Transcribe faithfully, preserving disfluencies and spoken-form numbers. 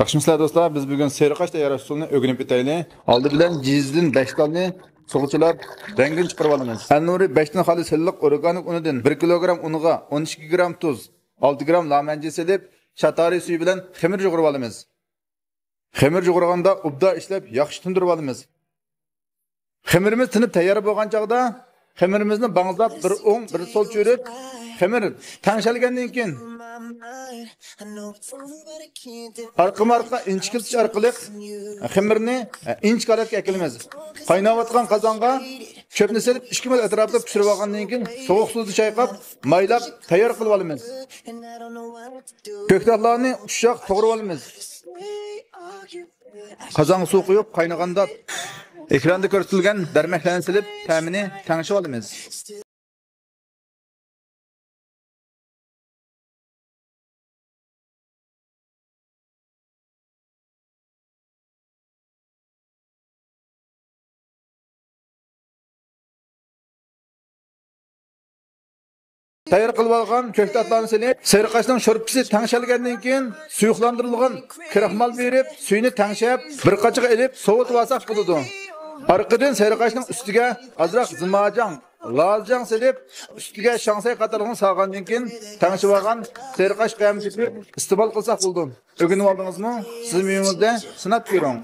ياخشىمۇسىلەر دوستلار؟ بىز بۈگۈن سېرىق ئاش تەييارلاش ئۇسۇلىنى ئۆگىنىپ ئۆتەيلى. ئالدى بىلەن جىزىدىن بەش دانىنى سۇغا چىلاپ، رەڭگىنى چىقىرىۋالىمىز. ئەلنۇرى بەشتىن خالىي سىرلىق ئورگانىك ئۇنىدىن بىر كىلوگرام ئۇنغا ئون ئىككى گرام تۇز، ئالتە گرام لامەنجە سېلىپ، شاتارى سۈيى بىلەن خېمىر يۇغۇرۇۋالىمىز. خېمىر يۇغۇرغاندا ئوبدان ئىشلەپ، ياخشى تىندۇرۇۋالىمىز. خېمىرىمىز تىنىپ تەييار بولغان چاغدا، خېمىرىمىزنى باڭزاپ بىر ئوڭ، بىر سول چۆرۈپ، خېمىر تەڭشەلگەندىن كېيىن، ئارقىمۇ ئارقا ئىنچىكىلىتىش ئارقىلىق خېمىرنى ئىنچىكە ھالەتكە ئەكېلىمىز. قايناۋاتقان قازانغا چۆپنى سېلىپ، ئىككى مىنۇت ئەتراپىدا پىشۇرۇۋالغاندىن كېيىن، سوغۇق سۇدا چايقاپ، مايلاپ تەييار قىلىۋالىمىز. كۆكتاتلارنى ئۇششاق توغرىۋالىمىز. قازانغا سۇ قۇيۇپ، قاينىغاندا ئېكراندا كۆرسىتىلگەن دەرمەكلەرنى سېلىپ، تەمىنى تەڭشىۋالىمىز. تەييار قىلىۋالغان كۆكتاتلارنى سېلىپ، سېرىق ئاشنىڭ شورپىسى تەڭشەلگەندىن كېيىن، سۇيۇقلاندۇرۇلغان كراخمال بېرىپ، سۈيىنى تەڭشەپ، بىر قاچىغا ئېلىپ، سوۋۇتۇۋالساق بولىدۇ. ئارقىدىن سېرىق ئاشنىڭ ئۈستىگە ئازراق زىماجاڭ، لازجاڭ سېلىپ، ئۈستىگە شاڭسەي قاتارلىقنى سالغاندىن كېيىن، تەڭشىۋالغان سېرىق ئاش قەيمىسىنى ئىستېمال قىلساق بولىدۇ. ئۆگىنىپ ئالدىڭىزمۇ؟ سىزمۇ ئۆيىڭىزدە سىناپ كۆرۈڭ.